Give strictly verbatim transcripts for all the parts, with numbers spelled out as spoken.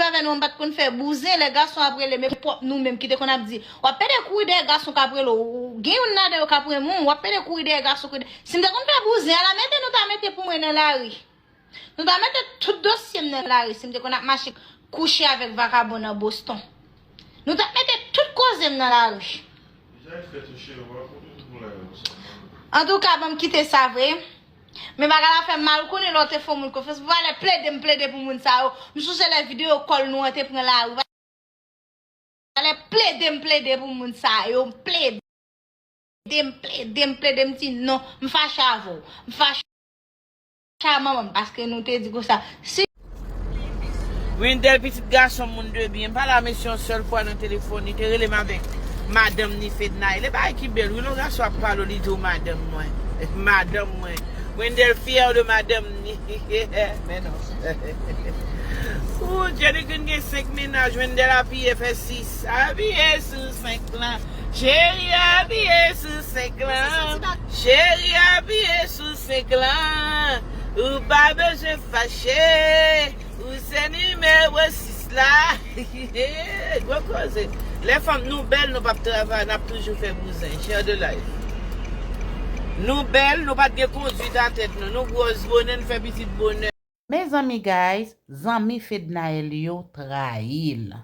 avè nou, an pa t konn fè bouzen, lè gason ap rele, men pwòp nou menm ki te konn ap di, w ap pede kouri dèyè gason k ap rele w, gen youn ladan yo k ap renmen w, w ap pede kouri dèyè gason, kouri dèyè. Si m te konn fè bouzen, ala mete nou ta mete pou mwen nan lari. Nou ta mete tout dosye m nan lari si m te konn ap mache kouche avèk vakabon nan Boston. Nou ta mete tout koze m nan lari. Antouka, ban m kite sa vre. Men bagay la fè m mal, ou konnen lè w te fè yon moun konfyans. Pou alè plede m plede pou moun sa yo. M sonje lè videyo kòl nou an te pran lari. Alè plede m plede pou moun sa yo. M plede, m plede, m plede, m di non. M fache avè w. M fache a manman m, paske nou te di konsa, si Wendell, pitit gason moun de byen, m pale a mesye yon sèl fwa nan telefòn, li te rele m avèk madanm ni Fednaelle. E bagay ki bèl wi, lè yon gason ap pale w, li di w madanm mwen. Madanm mwen. Wendell fyè de madanm ni. Men non. Ooh, Jenny Queen gen senk mennaj, Wendell apiye fè sis. Apiye sou senk lan. Cheri apiye sou senk lan. Cheri apiye sou senk lan. Ou pa bezwen fache. Ou se nimewo sis la. Gwo koze. Lè fanm nou bèl, nou p ap travay, n ap toujou fè bouzen. Share the life. Nou bèl, nou pa t gen kondwit a tèt nou. Nou gwòs bonè, n fè pitit bonè. Mezanmi guys, zanmi Fednaelle yo trayi l.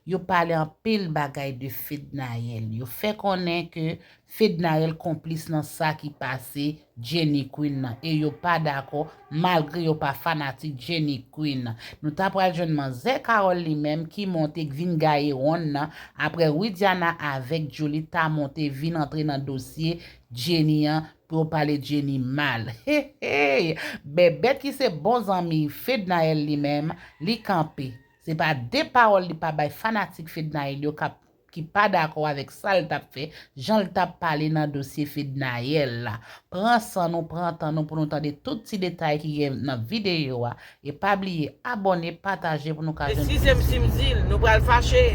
Yo pale anpil bagay de Fednaelle. Yo fè konnen ke Fednaelle konplis nan sa ki pase Jenny Queen nan. E yo pa dakò, malgre yo pa fanatik Jenny Queen. Nou ta pral jwenn manzè Carole li menm ki monte k vin gaye wonn nan, apre Widiana avèk Djouly ta monte vin antre nan dosye Jenny an pou yo pale Jenny mal. Hey, hey! Bèbèt ki se bon zanmi Fednaelle li menm, li kanpe. Se pa de pawòl li pa bay fanatik Fednaelle yo k ap, ki pa dakò avèk sa l t ap fè, jan l t ap pale nan dosye Fednaelle la. Pran san nou, pran tan nou pou nou tande tout ti detay ki gen nan videyo a. E pa bliye abòne, pataje pou nou ka jwenn. Eskize m si m di l, nou pral fache.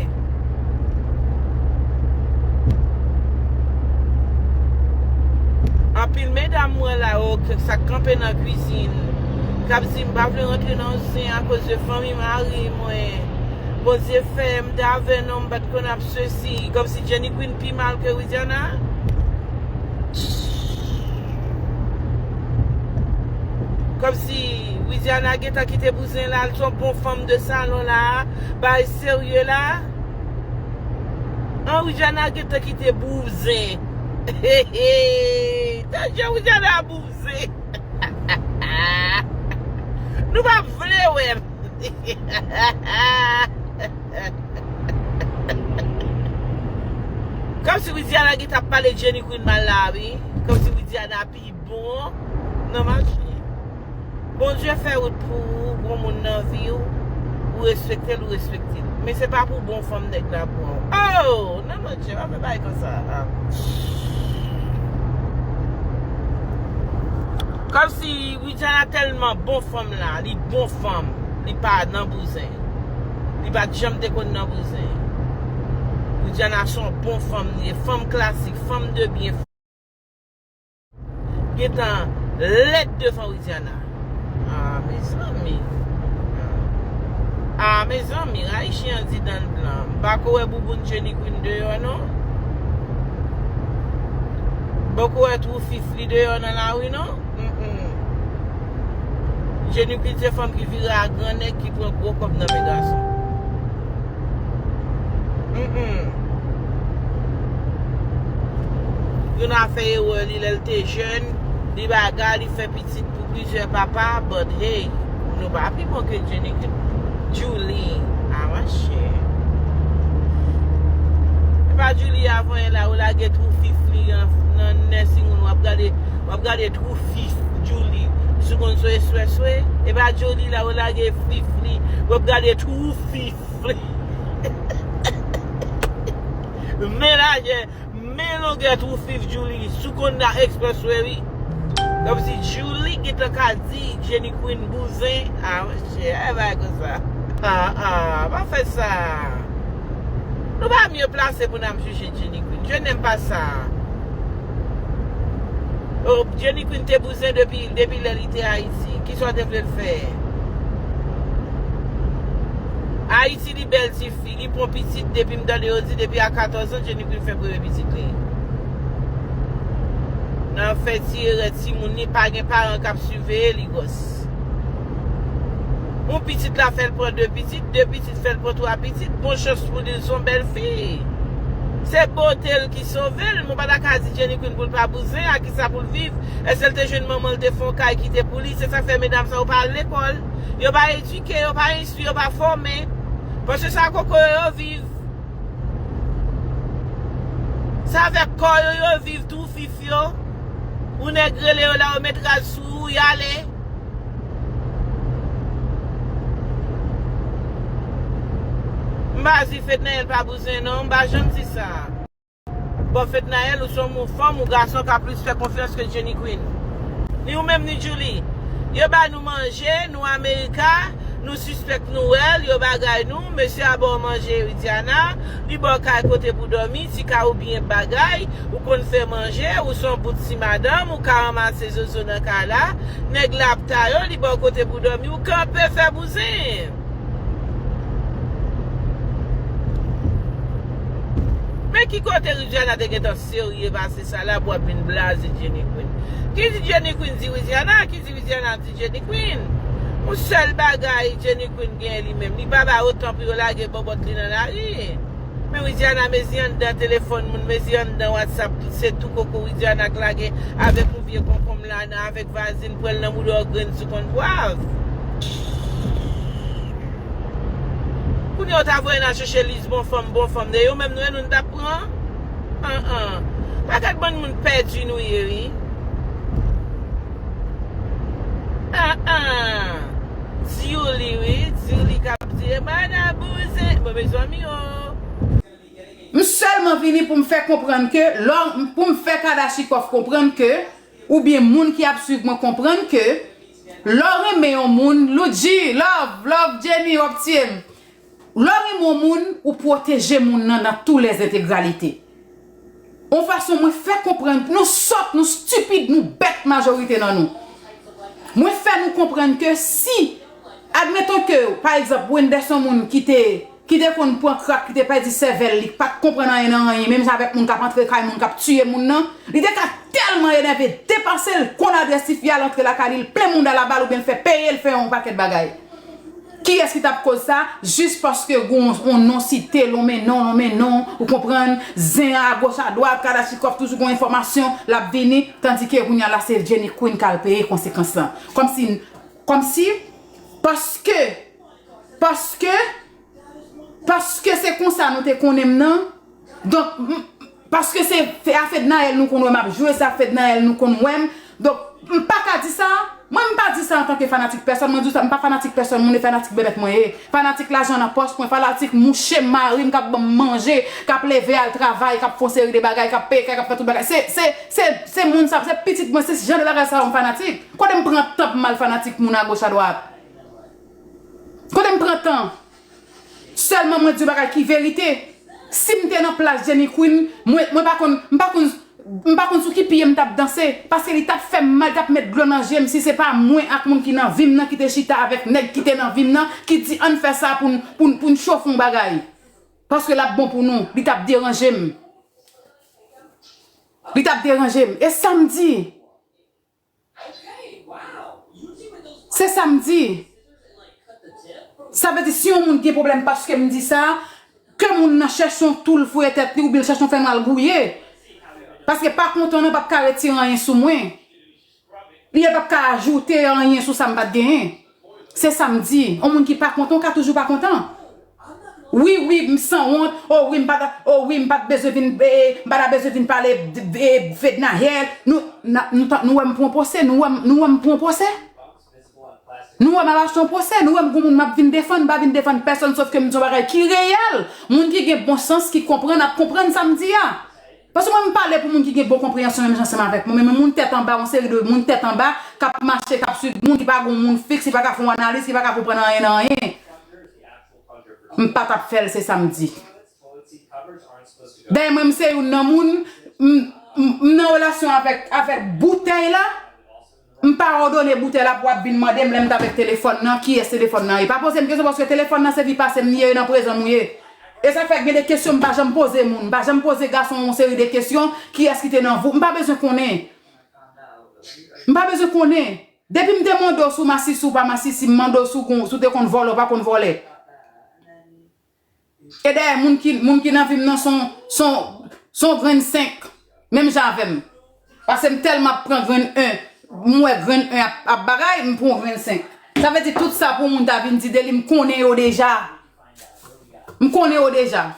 Anpil medam m wè la yo, sa k kanpe nan kwizin, k ap di m pa vle rantre nan zen akoz de fanmi mari mwen. Bondye fè m te avè non m pa t konn ap sesi. Kòmsi Jenny Queen pi mal ke Widiana. Kòmsi Widiana gentan kite bouzen la, l se yon bon fanm de salon la, bay serye la. An, Widiana gentan kite bouzen. Tande Widiana bouzen. Nou pa vle wè m. Kòmsi Widiana gentan ap pale Jenny Queen mal la, wi. Kòmsi Widiana pi bon nan mache. Bondye fè wout pou ou, pou moun nan vi w, ou respekte l, ou respekte l. Men se pa pou bon fanm nèg la pran w. Oh! Non, Bondye, pa fè bagay konsa. Ah. Kòmsi Widiana tèlman bon fanm la, li bon fanm, li pa nan bouzen. Li pa t janm te konn nan bouzen. Widiana se yon bon fanm, li fanm klasik, fanm de byen. Gentan lèd devan Widiana. Ah, mezanmi. Ah, mezanmi, rayi chen an di dan l blan. M pa ko wè bouboun Jenny Queen deyò, non. M pa ko wè twou fif li deyò nan lari, non. Mm-mm. Jenny Queen se fanm ki vire a gran nèg ki pran gwo kòb nan men gason. Mm-mm. Youn a fè erè li lè l te jèn, li bagay, li fè pitit pou plizyè papa, but hey, nou pa pi bon ke Jenny, ke Djouly, a monchè. E pa Djouly avan yè la, ou lage twou fif li an, nan nursing home, w ap gade, w ap gade twou fif Djouly. Si w konn sou Expressway, e pa Djouly la, ou lage fif li, w ap gade twou fif. Men lajè, men longè twou fif Djouly, si w konn nan Expressway, wi. Kòmsi Djouly gentan ka di Jenny Queen bouzen. Ah, monchè, ay bagay konsa. Ah, ah, pa fè sa. Nou pa mye plase pou n ap jije Jenny Queen. Je n'aime pas ça. Oh, Jenny Queen te bouzen depi, depi lè li te Ayiti. Kisa w te vle l fè? Ayiti, li bèl tifi, li pran pitit depi m tande yo di depi a katòz an Jenny Queen fè premye pitit li. Nan fè ti erè timoun li pa gen paran k ap siveye li gwòs. Yon pitit la fè l pran de pitit, de pitit fè l pran twa pitit, bon chans pou li l se yon bèl fi. Se bote l ki sove l, mwen pa ta ka di Jenny Queen pou l pa bouzen, a kisa pou l viv? Èske l te jwenn manman l te fè yon kay kite pou li? Se sa k fè medam sa yo pa al lekòl. Yo pa edike, yo pa enstwi, yo pa fòme. Paske sa koko yo, yo viv. Sa avèk kò yo, yo viv tou fif yo. Ou nèg rele yo la, yo met rad sou ou, y ale. M pa di Fednaelle pa bouzen non, m pa janm di sa. Bon, Fednaelle, ou se yon fanm ou gason ka plis fè konfyans ke Jenny Queen. Ni ou menm, ni Julie. Yo ba nou manje, nou Amerika, nou sispèk nou wè l, yo bagay nou, mesye a ba w manje, Widiana, li ba w kay kote pou dòmi, ti kay oubyen bagay, ou konn fè manje, ou se yon bout ti madanm, ou ka ranmase zozo nan kay la, nèg la ap ta yo, li ba w kote pou dòmi, ou kanpe fè bouzen. Men ki kote Widiana te gentan serye pase sa la pou ap vin blaze Jenny Queen? Ki di Jenny Queen di Widiana, ki di Widiana di Jenny Queen? Yon sèl bagay Jenny Queen gen li menm, li pa bay otan pou yo lage bòbòt li nan lari. Men Widiana mezi anndan telefòn moun, mezi anndan WhatsApp, tout se tou koko Widiana k lage avèk yon vye konkonm la nan, avèk vazin, pran l nan bouda w grenn sou konn pwav. Kounye a w ta voye n al chèche lis bon fanm, bon fanm de yo menm nou e nou n t ap pran. An an. Pakèt bann moun pèdi nou ye wi. An an. Di w li wi, di w li k ap di e mada bouzen. Bon mezanmi o. M sèlman vini pou m fè konprann ke lè, pou m fè Kadachikòf konprann ke oubyen moun ki ap swiv mwen konprann ke lè w renmen yon moun, Loudji, love, love Jenny, w ap tiye m. Lè w renmen yon moun, ou pwoteje moun nan nan tou lè entegralite. Yon fason mwen fè konprann, nou sòt, nou stipid, nou bèt majorite nan nou. Mwen fè nou konprann ke si, admeton ke, pa egzanp, Wender se yon moun ki te ki te konn pran krak, ki te pèdi sèvèl li, ki pa t konprann anyen nan anyen, menm jan avèk moun k ap antre kay moun, k ap tiye moun nan, li te ka tèlman enève, depase l, konn adrès tifi a, l antre lakay li, l plen mouda l a bal oubyen l fè peye l fè yon pakèt bagay. Kiyès ki t ap koz sa? Jis paske gon yon non site, lonmen non, lonmen non, ou konprann, zen an agoch adwat, Kadachikòf toujou gon enfòmasyon, l ap vini, tandike kounye a la se Jenny Queen k al peye konsekans lan. Kòmsi, kòmsi, paske, paske, Paske se konsa nou te konnen m nan. Donk, m, paske se, se a Fednaelle nou konn wè m ap jwe, se a Fednaelle nou konn wè m. Donk, m pa ka di sa. Mwen, m pa di sa antanke fanatik pèsòn. Mwen di w sa, m pa fanatik pèsòn, moun e fanatik bèbèt mwen ye. Fanatik lajan nan pòch mwen, fanatik mouche m, mari m k ap ban m manje, k ap leve al travay, k ap fè yon seri de bagay, k ap peye kay, k ap fè tout bagay. Se, se, se, se moun sa, se pitit mwen, se jan de bagay sa yo m fanatik. Kote m pran tan pou m al fanatik moun agoch adwat? Kote m pran tan? Sèlman mwen di yon bagay ki verite. Si m te nan plas Jenny Queen, mwen, mwen pa konn, m pa konn, m pa konn sou ki pye m t ap danse. Paske li t ap fè m mal, li t ap met dlo nan je m si se pa mwen ak moun ki nan vi m nan ki te chita avèk nèg ki te nan vi m nan, ki di ann fè sa pou n, pou n, pou n chofe yon bagay. Paske l ap bon pou nou, li t ap deranje m. Li t ap deranje m. E sa m di. Se sa m di. Sa vle di, si yon moun gen pwoblèm paske m di sa, ke moun nan chèche yon toul fouye tèt li oubyen l chèche yon fènwa l gouye. Paske pa kontan nan p ap ka retire anyen sou mwen. Li p ap ka ajoute anyen sou sa m pa t genyen. Se sa m di. Yon moun ki pa kontan, w ka toujou pa kontan. Wi, wi, m sanwont. O wi, m pa ta, o wi, m pa t bezwen vin, e, m pa ta bezwen vin pale, e, Fednaelle. Nou, na, nou, ta- nou wè m pran pwosè, nou wè m, nou wè m pran pwosè. Nou wè m al achte yon pwosè, nou wè m gon moun m ap vin defann, m pa vin defann pèsòn, sòf ke m di yon bagay ki reyèl. Moun ki gen bon sans, ki konprann, ap konprann sa m di a. Paske mwen, m pale pou moun ki gen bon konpreyansyon menm jan ansanm avèk mwen. Men moun tèt anba, yon seri de moun tèt anba, k ap mache, k ap swiv moun, ki pa gon moun fiks, ki pa ka fè yon analiz, ki pa ka konprann anyen nan anyen. M pa t ap fè l, se sa m di. Dayè, mwen, m se youn nan moun, m, m, m nan relasyon avèk, avèk boutèy la. M pa òdone boutèy la pou w ap vin mande m lè m t avèk telefòn nan, kiyès telefòn nan ye. Pa poze m kesyon paske telefòn nan se vi pase m li ye, nan prezan m ou ye. E sa fè gen de kesyon m pa janm poze moun, m pa janm poze gason yon seri de kesyon, kiyès ki te nan vou, m pa bezwen konnen. M pa bezwen konnen. Depi m te mande w si w masisi ou pa masisi, m mande w si w gon- si w te konn vòlè ou pa konn vòlè. E dayè, moun ki, moun ki nan vi m nan son, son, son grenn senk, menm jan avè m. Paske m tèlman ap pran grenn en, m wè grenn en ap, ap bagay, m pran grenn senk. Sa vle di tout sa pou moun ta vin di de li, m konnen yo deja. M konnen yo deja.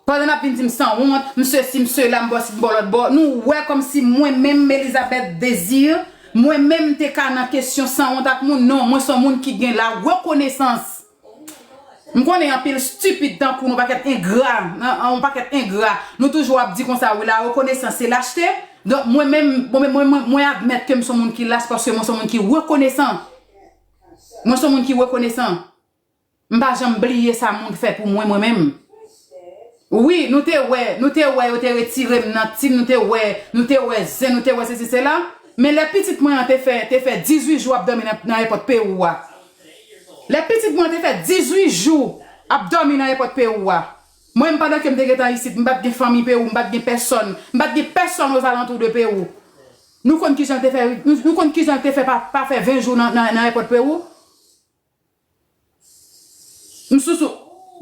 Pandan n ap vin di m sanwont, m sesi, m sela, m bò si, m bò lòt bò, nou wè kòmsi mwen menm, Elizabeth Désir, mwen menm m te ka nan kesyon sanwont ak moun. Non, mwen se yon moun ki gen la rekonesans. M konnen anpil stipid tankou nou, pakèt engra, nan- yon pakèt engra. Nou toujou ap di konsa, wi, la rekonesans se lachte. Donk, mwen menm, mwen, mwen, mwen, mwen admèt ke m se yon moun ki lach paske mwen se yon moun ki rekonesan. Mwen se yon moun ki rekonesan. M pa janm bliye sa moun fè pou mwen, mwen menm. Wi, nou te wè, nou te wè yo te retire m nan tim, nou te wè, nou te wè zen, nou te wè sesi, sela. Men lè pitit mwen an te fè, te fè dizuit jou ap dòmi nan, nan èpòt Pewou a. Lè pitit mwen an te fè dizuit jou ap dòmi nan èpòt Pewou a. Mwen, m pandan ke m te gentan isit, m pa t gen fanmi Pewou, m pa t gen pèsòn, m pa t gen pèsòn ozalantou de Pewou. Nou konn kijan l te fè, nou, nou konn kijan l te fè pa, pa fè ven jou nan, nan, nan èpòt Pewou? M sousou,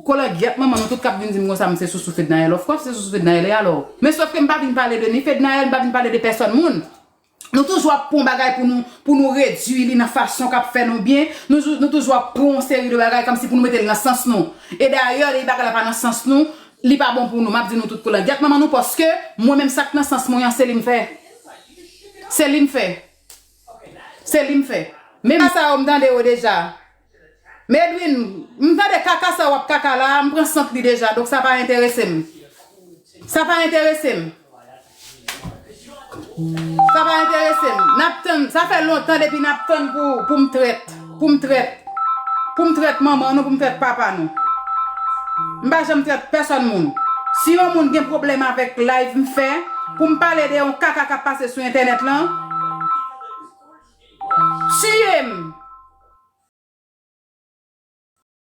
kolangyèt manman nou tout k ap vin di m konsa, m se sousou Fednaelle, of course, se sousou Fednaelle, e alò? Men sòf ke m pa vin pale de ni Fednaelle, m pa vin pale de pèsòn moun. Nou toujou ap pran bagay pou nou, pou nou redui li nan fason k ap fè nou byen. Nou, nou toujou ap pran yon seri de bagay kòmsi pou nou mete l nan sans nou. E dayè, li bagay la pa nan sans nou, li pa bon pou nou. M ap di nou tout kolangyèt manman nou, paske mwen menm sa k nan sans mwen an, se li m fè. Se li m fè. Se li m fè. Menm sa yo, m tande yo deja. Medwin, m tande kaka sa w ap kaka la, m pran sant li deja, donk sa pa enterese m. Sa pa enterese m. Sa pa enterese m. N ap tann, sa fè lontan depi n ap tann pou, pou m trèt. Pou m trèt. Pou m trèt manman nou, pou m trèt papa nou. M pa janm trèt pèsòn moun. Si yon moun gen pwoblèm avèk live m fè, pou m pale de yon kaka k ap pase sou entènèt lan, tiye m.